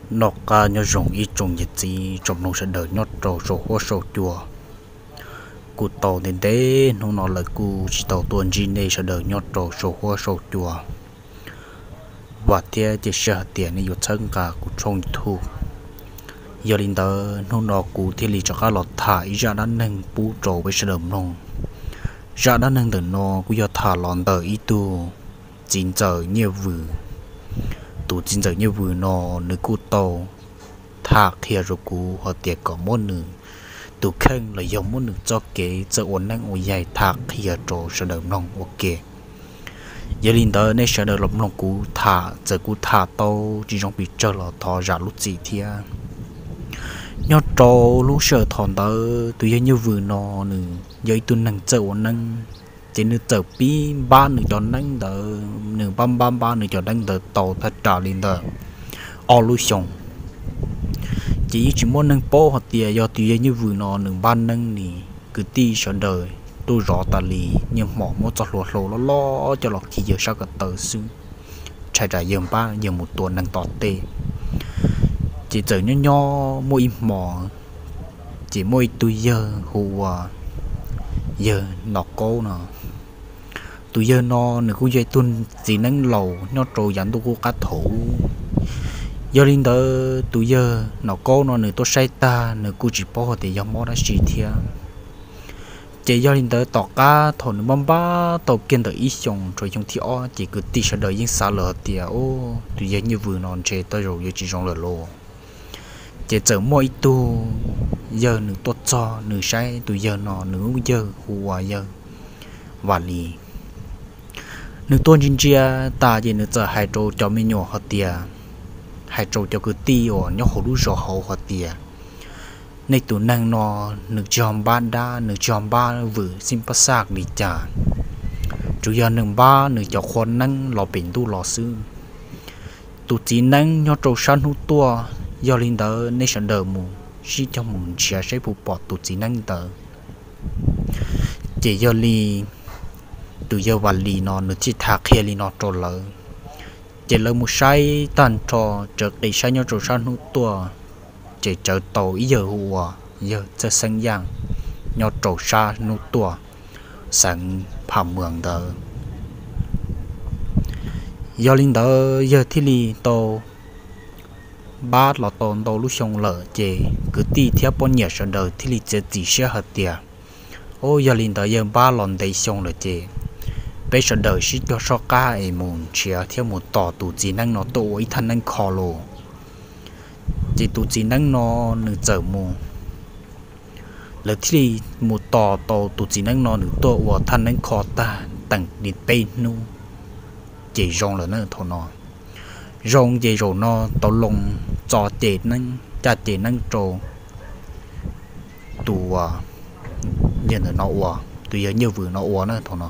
Noj qab nyob zoo ib tsoom niam txiv tsoom mloog sawv daws nyob rau saum huab saum cua. Kuj tau ntev ntev hnub no lawm kuj tsis tau tuaj ntsib nej sawv daws nyob rau saum huab saum cua. Vam thiab cia siab hais tias nej yuav txhawb nqa kuv tshooj YouTube. Yog li ntawd hnub no kuv thiaj li rov qab los tham ib zaj dab neeg pub rau peb sawv daws mloog. Zaj dab neeg ntawm no kuj yog tham los ntawm ib tug txiv ntxawm Nyiaj Vwm. Tus txiv ntxawm Nyiaj Vwm no nws kuj tau tham qhia rau kuv hais tias kom muab nws tus kheej los yog muab nws txoj kev txawj ua neeb ua yaig tham qhia rau sawv daws mloog ua ke. Yog li ntawd nej sawv daws los mloog kuv tham, txawm kuv tham tau tsis zoo pes tsawg los thov zam lub txim thiab. Nyob rau lub sij hawm thaum ntawd tus yawg Nyiaj Vwm no nws yog ib tug neeg txawj ua neeb, ces nws txawm pib npab nws cov neeb ntawd, nws npab npab npab nws cov neeb ntawd tau thaj tsam li ntawm ob lub xyoos. Ces yeej tsis muaj neeg paub hais tias yog tus yawg Nyiaj Vwm no nws npab neeb li. Kwv tij sawv daws tuaj zov tas li, niaj hmo muab txoj hlua hlau loj loj coj los khi yawg sab ko taw xwb, tshais tsam yawg npab yawg mus tua neeg tom tej. Ces txawm nyob nyob muaj ib hmo, ces muaj ib tug yawg hu ua yawg Nom Kaub no. Tus yawg no nws kuj yog ib tug txiv neeb laus nyob rau yav ntuj qub qab thaum ub. Yog li ntawd tus yawg Nom Kaub no nws tuaj saib tag nws kuj tsis paub hais tias yog mob dab tsi thiab. Ces yog li ntawd tom qab thaum nws npab npab tau kiag ntawm ib xyoos rau xyoo thib ob ces kwv tij sawv daws yeej xav lawm hais tias, Ub, tus yawg Nyiaj Vwm no ntshe tej zaum yuav tsis zoo lawm lauj. Ces txawm muaj ib tug yawg nws tuaj txog nws saib tus yawg no nws lub yawg hu ua yawg Vam Lis. Nws tuaj ntsia ntsia tas ces nws txawm hais rau cov me nyuam hais tias, hais rau cov kwv tij uas nyob hauv lub zos hauv hais tias, Nej tus neeg no nws tsis yog npab dab, nws tsis yog npab vwm xib pab xaj li cas, tsuas yog nws npab nws cov qhua neeb los pem ntuj los xwb. Tus txiv neeb nyob rau sab hnub tuaj, yog li ntawd nej sawv daws mus sib cog mus nrhiav saib puas pom tus txiv neeb ntawd. Ces yog li tus yawg Vam Lis no nws thiaj tham qhia li no rau lawv. Ces lawv mus saib tag nrho, tsawv qis saib nyob rau sab hnub tuaj, ces tsawv tau ib yawg hu ua yawg Txawj Xeeb Yaj nyob rau sab hnub tuaj xeev Pham Muas ntawd. Yog li ntawd yawg thiaj li tau npab los tau ntau lub xyoo lawm ces kwv tij thiab poj niam sawv daws thiaj li txiav txim siab hais tias, Ub, yog li ntawd yawg npab los ntev xyoo lawm ces peb sawv daws sib cog soj qab es mus nrhiav thiab mus tos tus txiv neeb no tuaj ua ib thaj neeb kho lauj. Ces tus txiv neeb no nws txawm mus, lawv thiaj li mus tos tau tus txiv neeb no nws tuaj ua thaj neeb kho tag teem li peb hnub, ces zoo lawm na thaum no. Zoo ces zaum no tau loo txo caj ces neeb, caj ces neeb rau tus yawg ntawm no ua, tus yawg Nyiaj Vwm no ua na thaum no.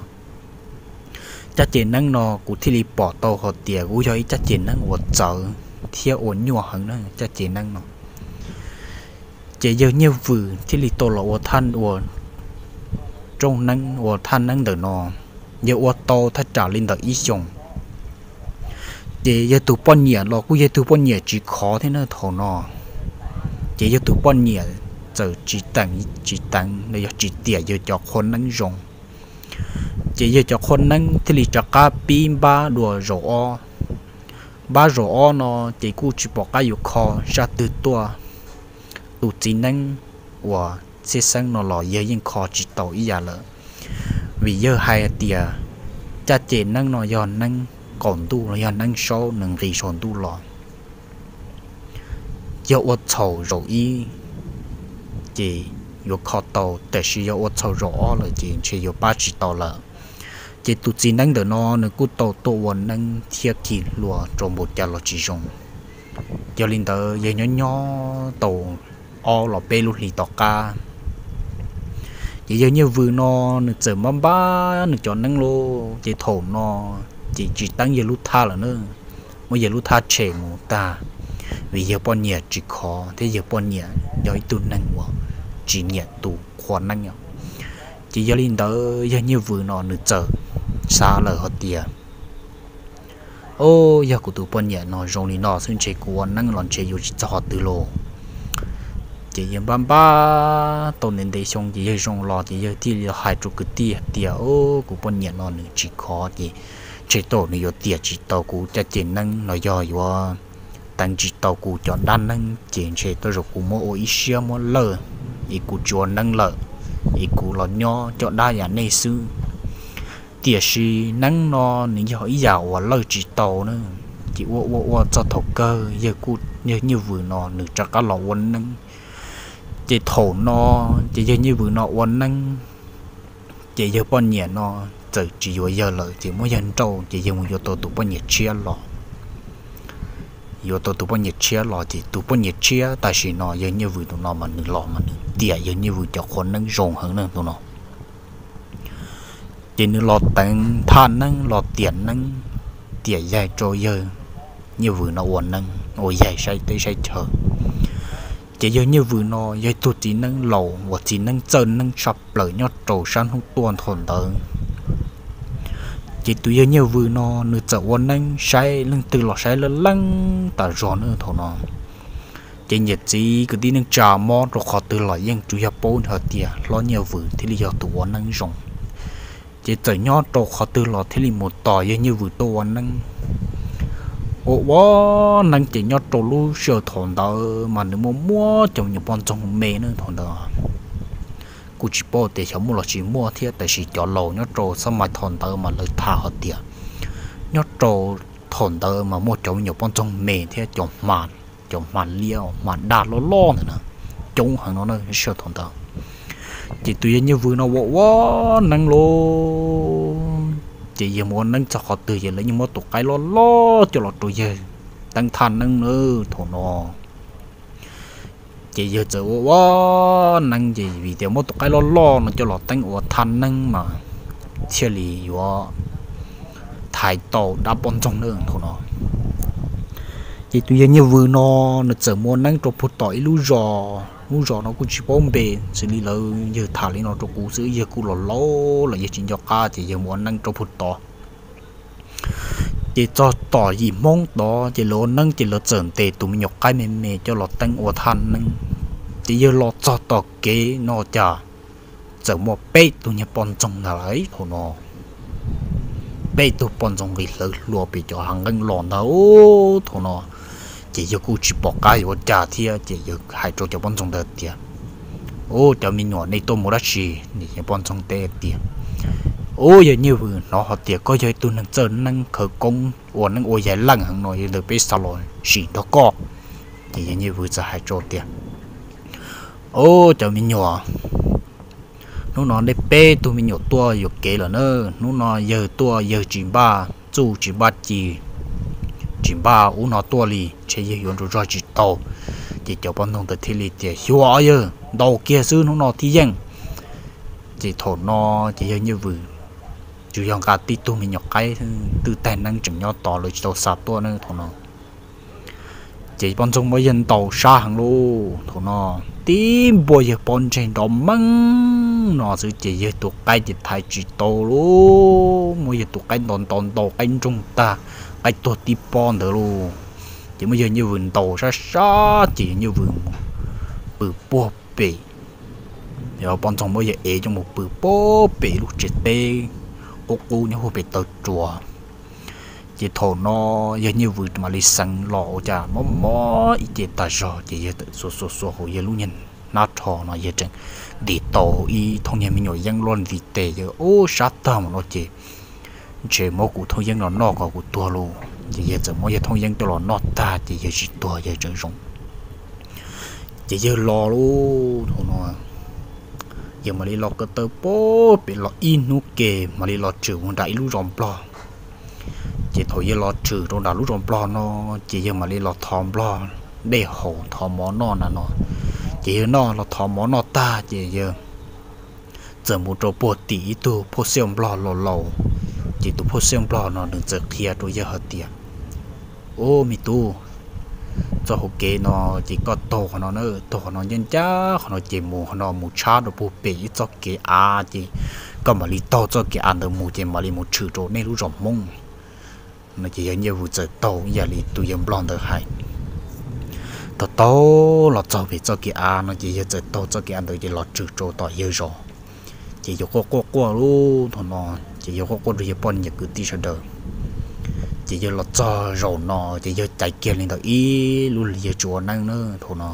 Caj ces neeb no kuv thiaj li pom tau hais tias kuj yog ib caj ces neeb uas txawv thiab ua nyuaj heev na caj ces neeb no. Ces yawg Nyiaj Vwm thiaj li tau los ua thaj, ua rooj neeb, ua thaj neeb ntawm no. Yawg ua tau thaj tsam li ntawm ib xyoos, ces yawg tus poj niam los kuj yog tug poj niam tsis khov thiab na thaum no. Ces yawg tus poj niam txawm tsis teem, tsis teev los yog tsis tiam yawg cov qhua neeb zoo. Ces yawg cov qhua neeb thiaj li rov qab pib npab dua zaum ob. Npab zaum ob no ces kuj tsis pom qab yuav kho zaj twg tuaj. Tus txiv neeb uas Txawj Xeeb no los yawg yeej kho tsis tau ib yam lawm, vim yawg hais tias caj ces neeb no yog neeb qaum ntuj los yog neeb saub nws nqis saum ntuj los. Yog ua txhaum zaum ib ces yuav kho tau, tiam sis yog ua txhaum zaum ob lawm ces ntshe yuav pab tsis tau lawm. Ces tus txiv neeb ntawm no nws kuj tau tuaj ua neeb thiab khi hlua rau npaum cas los tsis zoo. Yog li ntawd yawg nyob nyob tau ob los peb lub hlis tom qab, ces yawg Nyiaj Vwm no nws txawm npab npab nws cov neeb lauj. Ces thaum no ces tsis teeb yawg lub thaj lawm na, muab yawg lub thaj tshem mus tag, vim yawg poj niam tsis khov thiab yawg poj niam yog ib tug neeg uas tsis nyiam tus qhua neeb. Ces yog li ntawd yawg Nyiaj Vwm no nws txawm xav lawm hais tias Ob, yog kuv tus poj niam no zoo li no xwb ntshe kuv ua neeb los ntshe yuav tsis txog qhov twg los. Ces yawg npaj npaj tau ntev ntev xyoo ces yawg zoo los ces yawg thiaj li hais rau kwv tij hais tias, Ob, kuv poj niam no nws tsis khov ces ntshe tej zaum nws yuav tiam tsis tau kuv caj ces neeb los yog yuav teev tsis tau kuv cov dab neeb ces ntshe tej zaum kuv muab ua ib siab muab lawj es kuv tsis ua neeb lawm es kuv los nyob coj dab yam nej xwb. Tiam sis neeb no nws yog ib yam uas lawj tsis tau na. Ces ua ua ua txog thaum kawg yawg kuj, yawg Nyiaj Vwm no nws rov qab los ua neeb. Ces thaum no ces yawg Nyiaj Vwm no ua neeb ces yawg poj niam no txawm tsis yuav yawg lawm ces muab yawg nrauj ces yawg mus yuav tau tus poj niam tshiab los. Yuav tau tus poj niam tshiab los ces tus poj niam tshiab tam sim no yawg Nyiaj Vwm tus no mas nws los mas nws tiam yawg Nyiaj Vwm cov qhua neeb zoo heev na tus no. Ces nws los teev thaj neeb los tiam neeb, tiam yaig rau yawg Nyiaj Vwm no ua neeb ua yaig saib teb saib chaw. Ces yawg Nyiaj Vwm no yog ib tug txiv neeb laus uas txiv neeb txawj neeb tshaj plaws nyob rau sab hnub tuaj thaum ntawd. Ces tus yawg Nyiaj Vwm no nws txawm ua neeb saib leej twg los saib leej leej tas zog na thaum no. Ces niam txiv kwv tij neej tsa mob rau qhov twg los yeej tsuas yog paub hais tias hlob Nyiaj Vwm thiaj li yog tus ua neeb zoo. Ces txawm nyob rau qhov twg los thiaj li mus tos yawg Nyiaj Vwm tuaj ua neeb. Ua ua neeb ces nyob rau lub sij hawm thaum ntawd mas nws muaj muab cov me nyuam poj ntxoog me na thaum ntawd. Kuj tsis paub tias xyov muaj los tsis muaj thiab tab sis cov laus nyob rau xab mais thaum ntawd mas lawv tham hais tias nyob rau thaum ntawd mas muaj cov me nyuam poj ntxoog me thiab cov hma, cov hma liab hma daj loj loj ntawd na, coob heev no na sij hawm thaum ntawd. Ces tus yawg Nyiaj Vwm no ua ua neeb lauj, ces yawg mus ua neeb txog qhov twg ces lawv yeej muab tus qaib loj loj coj los rau yawg teeb thaj neeb na thaum no. Ces yawg txawm ua ua neeb ces vim tias muab tus qaib loj loj no coj los teeb ua thaj neeb mas thiaj li yuav thaiv tau dab poj ntxoog na thaum no. Ces tus yawg Nyiaj Vwm no nws txawm mus ua neeb rau puag tom ib lub zos, lub zos no kuj tsis paub npe, xws li lawv yawg tham li no rau kuv xwb, yawg kuj los laus los yawg tsis nco qab ces yawg mus ua neeb rau puag tod. Ces txog tom yim Hmoob tod ces lawv ua neeb ces lawv txawm ntes tus me nyuam qaib me me coj los teeb ua thaj neeb. Ces yawg los txog tom kev no cas txawm muaj peb tug niag poj ntxoog ntag lauj thaum no. Peb tug poj ntxoog nqis hlawv hlua pem cov hav nqeeb los ntag thaum no. Ces yawg kuj tsis pom qab yuav ua cas thiab ces yawg hais rau cov poj ntxoog ntawd tias, Ub, cov me nyuam, nej tuaj mus dab tsi? Poj ntxoog teb tias, Ub, yawg Nyiaj Vwm, hnov hais tias koj yog ib tug neeg txawj neeb khawv koob ua neeb ua yaig leej heev no, yog li ntawd peb xav los sim nrog koj. Ces yawg Nyiaj Vwm txawm hais rau tias, Ub, cov me nyuam, hnub no nej peb tug me nyuam tuaj yuam kev lawm na. Hnub no yawg tuaj yawg tsis npaj txuj tsis npaj ci, tsis npaj ub no tuaj li, ntshe yawg yuav nrog zog tsis tau. Ces cov poj ntxoog ntawd thiaj li tias, Xyuas yawg, ntaus kiag xwb, hnub no thiaj yeej. Ces thaum no ces yawg Nyiaj Vwm tsuas yog nqa tib tug me nyuam qaib twb taig neeb tseem nyob tod, lawv tsis tau xa tuaj na thaum no. Ces poj ntxoog muab yawg ntaus sab heev lauj thaum no, tib npua yawg pob ntseg nrov meej no xwb ces yawg tus qaib ces thaiv tsis tau lauj, muab yawg tus qaib ntaus ntaus ntaus qaib nroog tag, qaib tuag tib pob ntawd lauj. Ces muab yawg Nyiaj Vwm ntaus sab sab ces yawg Nyiaj Vwm mus pw puag pem. Poj ntxoog muab yawg ev coj mus pw puag pem lub tsev teb qub qub nyob puag pem taw ruas. Ces thaum no yawg Nyiaj Vwm mam li xeev los ua cas mob mob ib ce tag zog ces yawg txawm xuas xuas xuas hauv yawg lub niag hnab rho no yawg tseem ntim tau ib thooj niag me nyuam yeeb luaj ntiv tes, yawg ub sab tag mus no ces ntshe muab kuv thooj yeeb no noj kom kuv tuag lauj. Ces yawg txawm muab yawg thooj yeeb coj los noj tag ces yawg tsis tuag, yawg tseem zoo. Ces yawg los lauj thaum no, yawg mam li los ko taw puag pem los ib hnub ke mam li los tshwm mus nram ib lub zos nplog. Ces thaum yawg los tshwm rau nram lub zos nplog no, ces yawg mam li los thov nplog dej haus thov mov noj na no. Ces yawg noj los thov mov noj tag ces yawg txawm mus rau puag tim ib tug phauj xiaj nplog laus laus. Ces tus phauj xiaj nplog no nws txawm qhia rau yawg hais tias, Ub me tub, txoj hauv kev no ces koj taug qhov no na, taug qhov no ncaj ncaj qhov no ces mus qhov no mus tshab rau puag pem ib txoj kev av ces koj mam li taug txoj kev av ntawd mus ces mam li mus tshwm rau nej lub zos Hmoob. no ces yawg Nyiaj Vws txawm taug ib yam li tus yawg Nplog ntawd hais. Thaum taug los txog pem txoj kev av no ces yawg txawm taug txoj kev av ntawd ces los tshwm rau tom yawg zos. Ces yawg quaj quaj quaj lub thaum no, ces yawg quaj quaj rau yawg poj niam kwv tij sawv daws. Ces yawg los txog zaum no ces yawg caiv kiag li ntawm ib lub hlis, yawg tsis ua neeb na thaum no.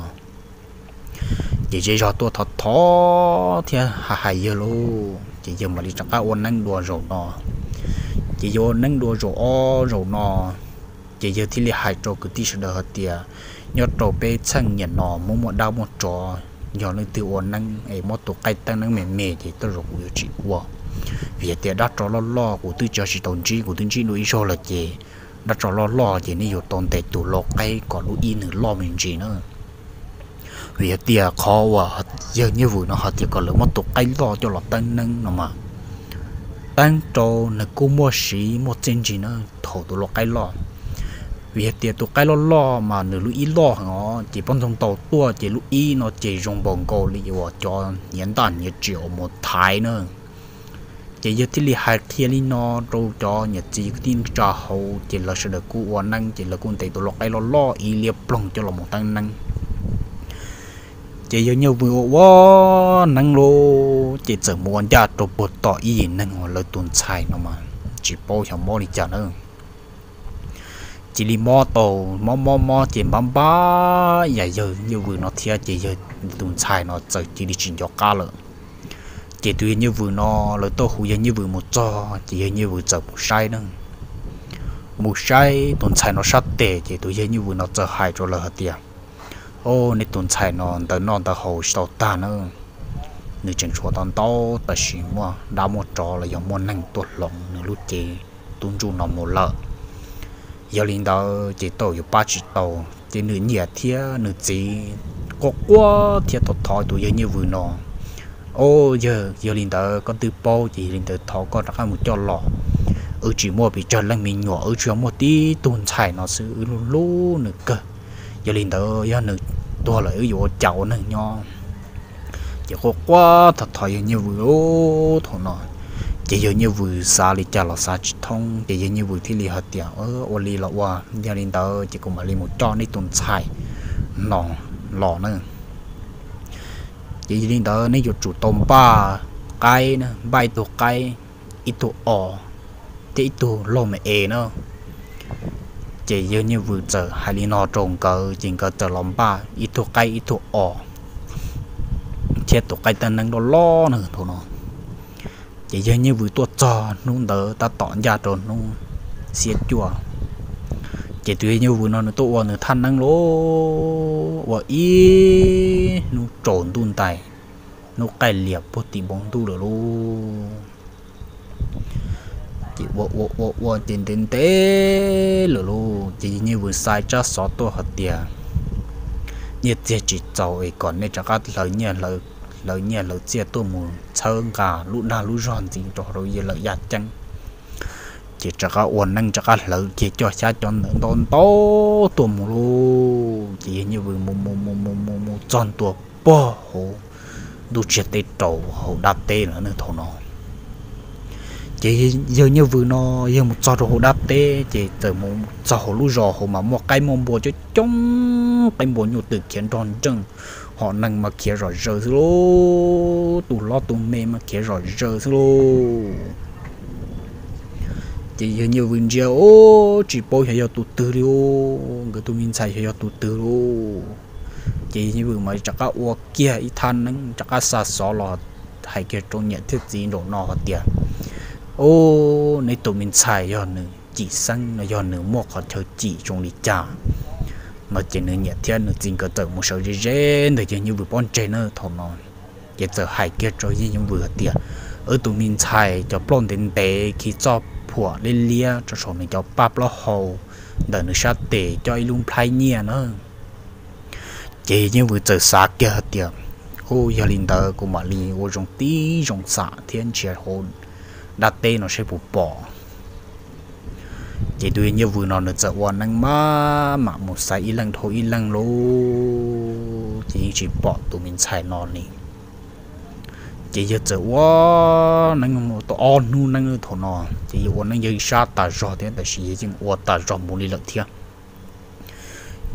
Ces zej zog tuaj thov thov thiab hais hais yawg lauj, ces yawg mam li rov qab ua neeb dua zaum no. Ces yawg ua neeb dua zaum ob zaum no, ces yawg thiaj li hais rau kwv tij sawv daws hais tias, nyob rau peb txheej niaj no muaj muaj dab muaj tsov, yog leej twg ua neeb es muab tus qaib teeb neeb me me ces tej zaum kuv yuav tsis ua. Vim hais tias dab tsov loj loj kuv twb tsis tau ntsib, kuv twb ntsib dua ib zaug lawm ces dab tsov loj loj ces nej yuav tau ntes tus lau qaib kom lub ib nws loj me ntsis na. Vim hais tias qhov uas yawg Nyiaj Vws no hais tias kom lawv muab tus qaib loj coj los teeb neeb no mas, teeb rau nws kuj muaj siv muaj txiaj ntsig na thaum tus lau qaib loj. Vim hais tias tus qaib loj loj mas nws lub ib loj heev os, ces poj ntxoog ntaus tuaj ces lub ib no ces zoo npaum nkaus li uas cov hniav ntaj hniav tsiam uas mus thaiv na. Ces yawg thiaj li hais qhia li no rau cov niam txiv kwv tij neej tsa hauv, ces lawv sawv daws kuj ua neeb, ces lawv kuj ntes tus lau qaib loj loj ib liab ploog coj los mus teeb neeb. Ces yawg Nyiaj Vws ua ua neeb lauj, ces txawm mus ua ncaj rau puag tom ib yim neeg uas lawv tus ntxhais no mas tsis paub xyov mob li cas na. Cia li mob tau, mob mob mob ces npab npab yam yawg Nyiaj Vws no thiab ces yawg tus ntxhais no txawm cia li tsis nco qab lawm. Ces tus yawg Nyiaj Vws no, lawv tuaj hu yawg Nyiaj Vws mus txog ces yawg Nyiaj Vws txawm mus saib na. Mus saib tus ntxhais no sab tes ces tus yawg Nyiaj Vws no txawm hais rau lawv hais tias, o, nej tus ntxhais no ntawv noj ntawv haus tsis tau tag na, nws tseem tshuav tau ntau, tab sis muaj dab muaj tsov los yog muaj neeg tuaj hloov nws lub cev tub ntsuj no mus lawm. Yog li ntawd ces tej zaum yuav pab tsis tau. Ces nws niam thiab nws txiv quaj quaj thiab thov thov tus yawg Nyiaj Vws no, o, yawg, yog li ntawd koj twb paub ces yog li ntawd thov koj rov qab mus coj los. Wb tsis muaj pes tsawg leej me nyuam, wb tsuas yog muaj tib tug ntxhais no xwb, wb hlub hlub nws kawg. Yog li ntawd yog nws tuag lawm wb yuav ua cas ua neej nyob? Ces quaj quaj thov thov yawg Nyiaj Vws thaum no, ces yawg Nyiaj Vws xav li cas los xav tsis thoob, ces yawg Nyiaj Vws thiaj li hais tias, ua li los ua, yog li ntawd ces kuv mam li mus coj nej tus ntxhais no los na. Ces yog li ntawd nej yuav tsum tau npaj qaib na, npaj ib tug qaib, ib tug os, thiab ib tug laug me es na. Ces yawg Nyiaj Vws txawm hais li no rau nkawd ces nkawd txawm los npaj ib tug qaib ib tug os thiab tus qaib teeb neeb loj loj na thaum no. Ces yawg Nyiaj Vws tuaj txog hnub ntawd tab tom ncaj rau hnub xiab cuaj. Ces tus yawg Nyiaj Vws no nws tuaj ua nws thaj neeb lauj, ua ib hnub tsaus ntuj ntais, hnub qaij lias puag tim npoo ntuj lawm lauj. Ces ua ua ua ua ces ntev ntev lawm lauj, ces yawg Nyiaj Vws xa tsab xov tuaj hais tias, nyiaj txiag tsis txaus es kom nej rov qab hlawv nyiaj hlawv txiaj tuaj mus txhawb nqa lub dag lub zog ntxiv rau lawm yaj ceeb. Ces rov qab ua neeb rov qab hlawv kiag coj xyab cov ntawd ntau ntau tuaj mus lauj. Ces yawg Nyiaj Vws mus mus mus mus mus mus txog ntua pog hauv ntuj tsiag teb rau hauv dab teb lawm thaum no. Ces yawg Nyiaj Vws no yawg mus txog rau hauv dab teb ces txawm mus txog hauv lub zos hauv mas muaj qaib muaj npua coob coob, qaib npua nyuj twm khiav nrog nreej, hom neeg mas khiav zom zaws xwb lauj, tus hlob tus me mas khiav zom zaws xwb lauj. Ces yawg Nyiaj Vws ntsia, o, tsis paub xyov yog tus twg li, nkawd tus me ntxhais xyov yog tus twg lauj. Ces yawg Nyiaj Vws mas rov qab ua kiag ib thaj neeb rov qab xa xov los hais kiag rau niam thiab txiv nraum no hais tias, o, neb tus me ntxhais yog nws cim xeeb no, yog nws muaj qhov chaw cim zoo li cas no ces nws niam thiab nws txiv nkawd txawm mus sawv ze ze ntawm yawg Nyiaj Vws pob ntseg na thaum no. Ces txawm hais kiag rau yawg Nyiaj Vws hais tias, wb tus me ntxhais cov plaub ntev ntev khi txoj phuam liab liab rau saum nws cov paj plaub hau, ntawm nws sab tes coj ib lub nplhaib nyiaj na. Ces yawg Nyiaj Vws txawm xav kiag hais tias, u, yog li ntawd kuv mam li ua zoo tib zoo xam thiab ntsia hauv dab teb no saib puas pom. Ces tus yawg Nyiaj Vws no nws txawm ua neeb maj mam mus xaiv ib leeg dhau ib leeg lauj, ces yeej tsis pom tus me ntxhais no li. Ces yawg txawm ua neeb mus tau ob hnub neeb thaum no, ces yawg ua neeb yeej sab tas zog thiab, tab sis yawg yeej ua tas zog mus li lawm thiab.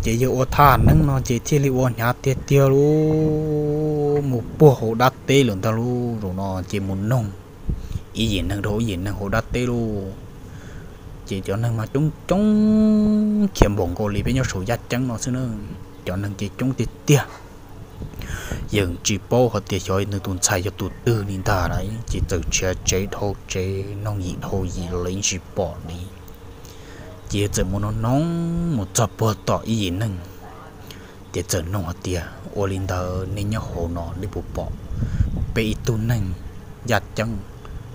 Ces yawg ua thaj neeb no ces thiaj li ua hnyav tiag tiag lub mus puag hauv dab teb lawm ntag lub zaum no ces mus noog ib yim neeg rau ib yim neeg hauv dab teb lauj. Ces cov neeg mas coob coob khiav npaum nkaus li peb nyob saum yaj ceeb no xwb na. Cov neeg ces coob tiag tiag. Yeej tsis paub hais tias xyov nws tus ntxhais yog tus twg li ntag lawm, ces txawm tshiav tsev dhau tsev noog yim dhau yim los yeej tsis pom li. Ces yawg txawm mus noog noog mus txog puag tom ib yim neeg, ces txawm noog hais tias, ua li ntawd nej nyob hauv no nej puas pom peb ib tug neeg yaj ceeb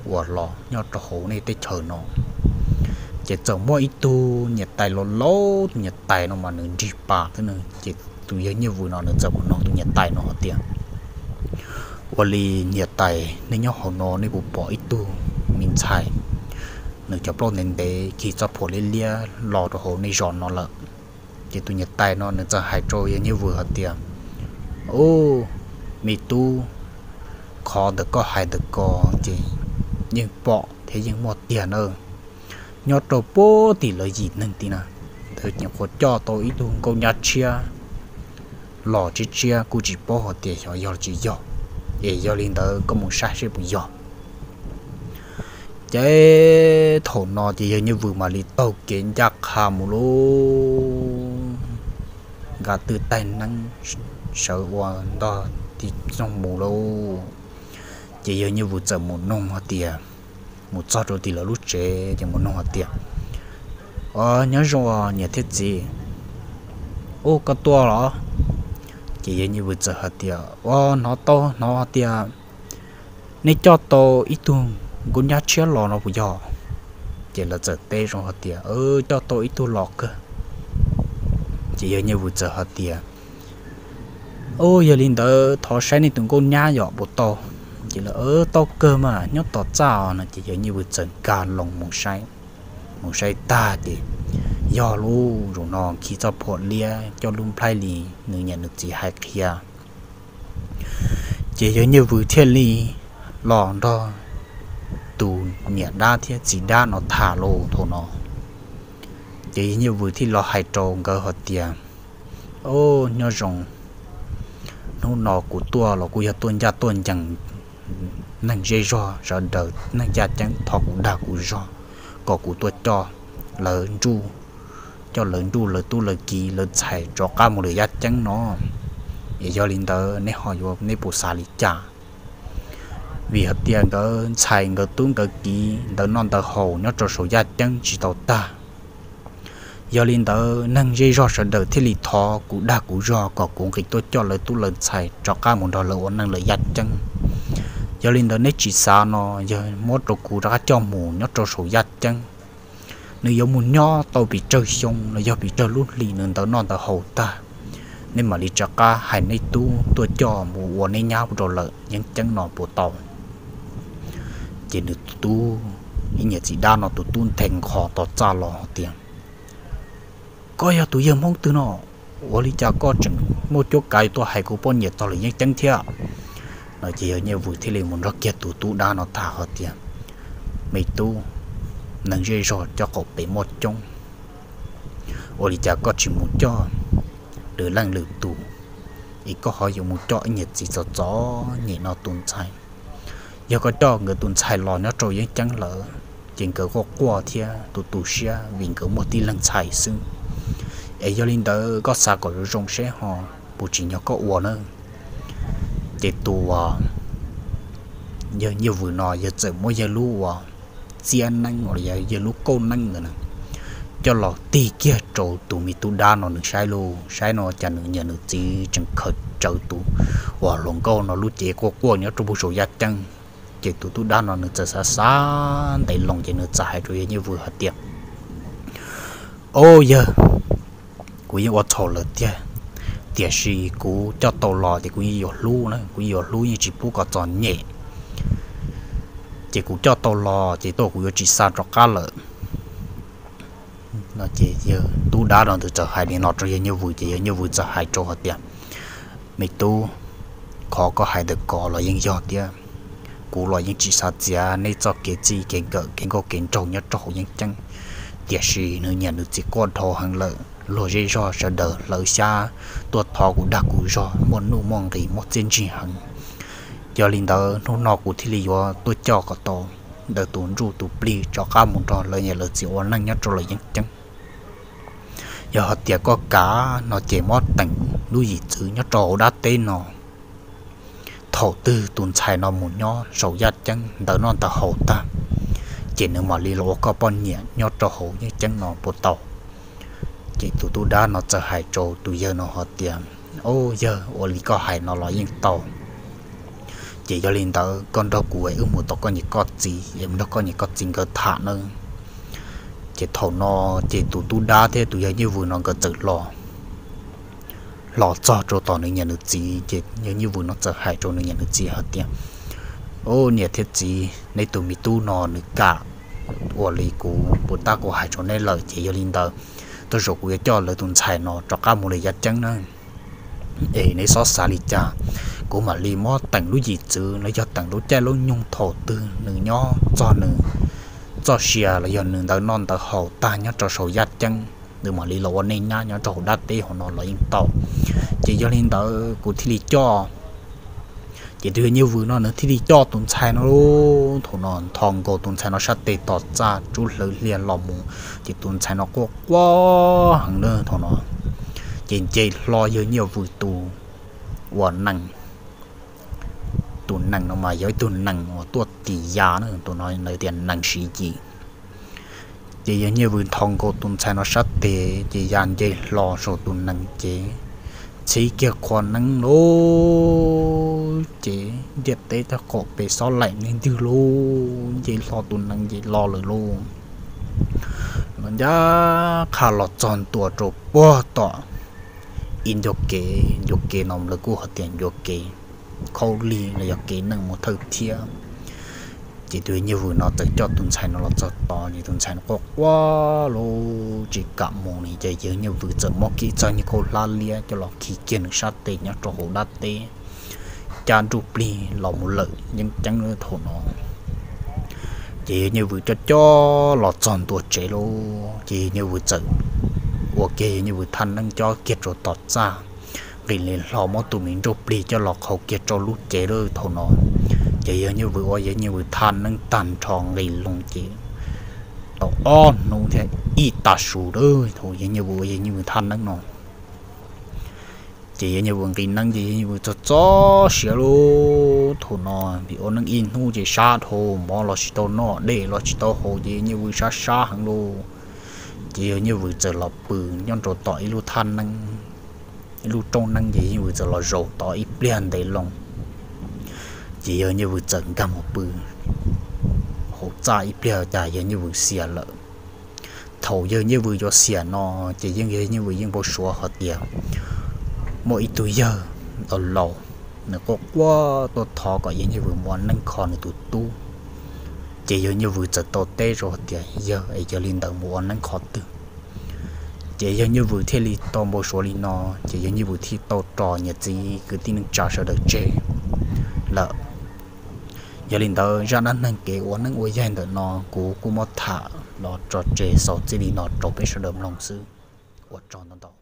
uas los nyob rau hauv nej teb chaws no? Ces txawm muaj ib tug niam tais laus laus, tus niam tais no mas nws nrig pas xwb na. Ces tus yawg Nyiaj Vws no nws txawm mus noog tus niam tais no hais tias, ua li niam tais, nej nyob hauv no nej puas pom ib tug me ntxhais, nws cov plaub ntev ntev khi txoj phuam liab liab los rau hauv nej zos no lawm? Ces tus niam tais no nws txawm hais rau yawg Nyiaj Vws hais tias, ub, me tub, qhov ntawm koj hais ntawm ko ces yeej pom thiab yeej muaj tiag na. Nyob rau puag tim lawv yim neeg tim na, ntawd nyuam qhuav coj tau ib tug nkauj nyab tshiab los tshiab tshiab, kuj tsis paub hais tias xyov yog los tsis yog. Es yog li ntawd koj mus saib seb puas yog. Ces thaum no ces yawg Nyiaj Vws mam li taug kev ncaj qha mus lauj, nqa twj taig neeb sawv ua ntog ti xoog mus lauj. Ces yawg Nyiaj Vws txawm mus noog hais tias, mus txog rau tim lawv lub tsev ces mus noog hais tias, o, nyob zoo niam thiab txiv. Ub, koj tuaj los? Ces yawg Nyiaj Vws txawm hais tias, o, hnov tau hnov hais tias nej coj tau ib tug nkauj nyab tshiab los no puas yog? Ces lawv txawm teb zoo hais tias, coj tau ib tug los kawg. Ces yawg Nyiaj Vws txawm hais tias, o, yog li ntawd thov saib nej tus nkauj nyab yom puas tau? Ces lawv, tau kawg mas, nyob tom txaj no. Ces yawg Nyiaj Vws txawm nkag loo mus saib. Mus saib tag ces yog lub zaum no khi txoj phuam liab coj lub nplhaib li nws niam nws txiv hais qhia. Ces yawg Nyiaj Vws thiaj li los nrog tus niam dab thiab txiv dab no tham lauj thaum no. Ces yawg Nyiaj Vws thiaj los hais rau nkawd hais tias, o, nyob zoo, hnub no kuv tuaj los kuj yog tuaj ncaj tuaj ncees, neeg zej zog sawv daws neeg yaj ceeb thov kuv dag kuv zog kom kuv tuaj coj lawv nruj, coj lawv nruj lawv tub lawv kiv lawv ntxhais rov qab mus lawm yaj ceeb no. Es yog li ntawd nej ho yuav, nej puas xav li cas? Vim hais tias nkawd ntxhais nkawd tub nkawd kiv ntawd noj ntawd haus nyob rau saum yaj ceeb tsis tau tag. Yog li ntawd neeg zej zog sawv daws thiaj li thov kuv dag kuv zog kom kuv nqis tuaj coj lawv tub lawv ntxhais rov qab mus nrog lawv ua neej lawm yaj ceeb. Yog li ntawd neb tsis xav no, yog muab rau kuv rov qab coj mus nyob rau saum yaj ceeb, nws yuav mus nyob tau pes tsawg xyoo los yog pes tsawg lub hlis nws ntawd noj ntawd haus tag, nej mam li rov qab hais nej tub tuaj coj mus ua neb nyab rau lawm yeeb ceeb no puas tau? Ces nws tus tub, ib niam txiv dab no tus tub nthe nqho tom txaj los tias, koj yog tus yawg Hmoob twg no? Ua li cas koj tseem muaj cuab kav tuaj hais kuv poj niam txog lawm yeeb ceeb thiab? No ces yawg Nyiaj Vws thiaj li mus nrog kiag tus tub dab no tham hais tias, me tub, neeg zej zog coj qaum pem muaj coob, ua li cas koj tsis mus coj lwm leej lwm tus, es koj ho yuav mus coj ib niam txiv txom txom nyem no tus ntxhais? Yog koj coj nkawd tus ntxhais los nyob rau yeeb ceeb lawm, ces nkawd quaj quaj thiab tu tu siab vim nkawd muaj tib leeg ntxhais xwb. Es yog li ntawd koj xav kom zoo zoo seb ho puas tsim nyog koj ua na. Ces tus yawg Nyiaj Vws no yawg txawm muab yawg lub uas txiab neeb los yog yawg lub kauj neeb ntawd na coj los tig kiag rau tus me tub dab no nws saib lauj. Saib no cas nws niam nws txiv tseem khaws tsawv tus uas hluas nkauj no lub cev quaj quaj nyob rau puag saum yaj ceeb. Ces tus tub dab no nws txawm xav xav ntev loo ces nws txawm hais rau yawg Nyiaj Vws hais tias, o yawg, kuv yeej ua txhaum lawm tiag, tiam sis kuv coj tau los ces kuv yeej yuav hlub na, kuv yeej yuav hlub yeej tsis pub kom txom nyem. Ces kuv coj tau los ces tuaj kuv yuav tsis xa rov qab lawm. No ces yawg tub dab no ntawd txawm hais li no rau yawg Nyiaj Vws ces yawg Nyiaj Vws txawm hais rau hais tias, me tub, qhov koj hais ntawm ko los yeej yog thiab. Kuv los yeej tsis xav txiav nej txoj kev txij kev nkawm kev nkauj kev nraug nyob rau hauv yeeb ceeb, tiam sis nws niam nws txiv quaj dhau heev lawm, luag zej zog sawv daws hlawv xyab tuaj thov kuv dag kuv zog muaj nuj muaj nqis muaj txiaj ntsig heev. Yog li ntawd hnub no kuv thiaj li yuav tuaj coj kom tau ntawm tus ntsuj tus plig rov qab mus nrog lawv niam lawv txiv ua neej nyob rau lawv yeeb ceeb. Yog hais tias koj kam no ces muab teem lub yim txwv nyob rau hauv dab teb no. Thaum twg tus ntxhais no mus nyob saum yaj ceeb ntawm noj ntawm haus tag, ces nws mam li los ua koj poj niam nyob rau hauv yeeb ceeb no puas tau? Ces tus tub dab no txawm hais rau tus yawg no hais tias, Au yawg, ua li koj hais no los yeej tau. Ces yog li ntawd koj nrog kuv es wb mus tom koj niam koj txiv es mus nrog koj niam koj txiv nkawd tham nawb. Ces thaum no ces tus tub dab thiab tus yawg Nyiaj Vws no nkawd txawm los los txog rau tom nws niam nws txiv, ces yawg Nyiaj Vws no txawm hais rau nws niam nws txiv hais tias, Au niam thiab txiv, neb tus me tub no nws kam ua li kuv puas tab kuv hais rau neb lawm, ces yog li ntawd tej zaum kuv yuav coj lawv tus ntxhais no rov qab mus lawm yaj ceeb na. Es neb xob xav li cas, kuv mam li muab teem lub yim txwv los yog teem lub caij lub nyoog thaum twg nws nyob txog nws txoj sia los yog nws ntawm noj ntawm haus tag nyob rau saum yaj ceeb, nws mam li los ua neej nyab nyob rau hauv dab teb hauv no los yeej tau. Ces yog li ntawd kuv thiaj li coj Ces tus yawg Nyiaj Vws no nws thiaj li coj tus ntxhais no lub, thaum no nthos nkaus tus ntxhais no sab tes tom txaj rub hlwv hlias los mus, ces tus ntxhais no quaj quaj heev lawm thaum no. Ces nce hlo yawg Nyiaj Vws tus ua nees, tus nees no mas yog ib tug nees uas tuaj tis ya na, tus no lawv tias nees siv yim. Ces yawg Nyiaj Vws nthos nkaus tus ntxhais no sab tes ces ya nce hlo saum tus nees ces txhib kiag qhua neeb lawm, ces ntiaj teb tag qaum pes xob laim ntwg lawm, nce hlo tus nees ces los lawm lauj. Los ncaj qha los txog ntua rau puag tom ib ncua kev, ncua kev no lawv kuj hais tias ncua kev khaub lig los yog kev neeg mus thawj thiab. Ces tus yawg Nyiaj Vws no txawm coj tus ntxhais no los txog tod ces tus ntxhais no quaj quaj lawm tsis kam mus li, ces yawg Nyiaj Vws txawm muab kiag txoj niag khaub hlab liab coj los khi kiag nws sab tes nyob rau hauv dab teb, cab nruj plig los mus lawm yeeb ceeb thaum no. Ces yawg Nyiaj Vws coj coj los txog ntua tsev lawm, ces yawg Nyiaj Vws txawm ua kiag yawg Nyiaj Vws thaj neeb cob kiag rau tom txaj, nqis li hlo muab tus me nruj plig coj los qhau kiag rau lub cev lawm thaum no. Ces yawg Nyiaj Vws ua yawg Nyiaj Vws thaj neeb tag nrho nqis loo ces tau ob hnub thiab ib tav su lawm thaum yawg Nyiaj Vws ua yawg Nyiaj Vws thaj neeb no. Ces yawg Nyiaj Vws nqis neeb ces yawg Nyiaj Vws txog txog siav lawm thaum no, vim ua neeb ib hnub ces sab dhau, mov los tsis tau noj dej los tsis tau haus ces yawg Nyiaj Vws sab sab heev lawm. Ces yawg Nyiaj Vws txawm los pw nyob rau tom ib lub thaj neeb, ib lub rooj neeb ces yawg Nyiaj Vws txawm los zaum tod ib pliag ntev loo. Ces yawg Nyiaj Vws txawm nkag mus pw hauv txaj ib pliag cas yawg Nyiaj Vws xiam lawm. Thaum yawg Nyiaj Vws yuav xiam no ces yeej yawg Nyiaj Vws yeej npau suav hais tias muaj ib tug yawg laus laus, nws quaj quaj tuaj thov kom yawg Nyiaj Vws mus ua neeb kho nws tus tub. Ces yawg Nyiaj Vws txawm tau teb rau hais tias yawg es yog li ntawd mus ua neeb qhov twg. Ces yawg Nyiaj Vws thiaj li tau npau suav li no, ces yawg Nyiaj Vws thiaj tau tso niam txiv kwv tij neej tsa sawv daws tseg lawm. Yog li ntawd zaj dab neeg kev ua neeb ua yaig ntawm no kuv kuj muab tham los tso tseg xaus txij li no rau peb sawv daws mloog xwb. Ua tsaug ntau ntau.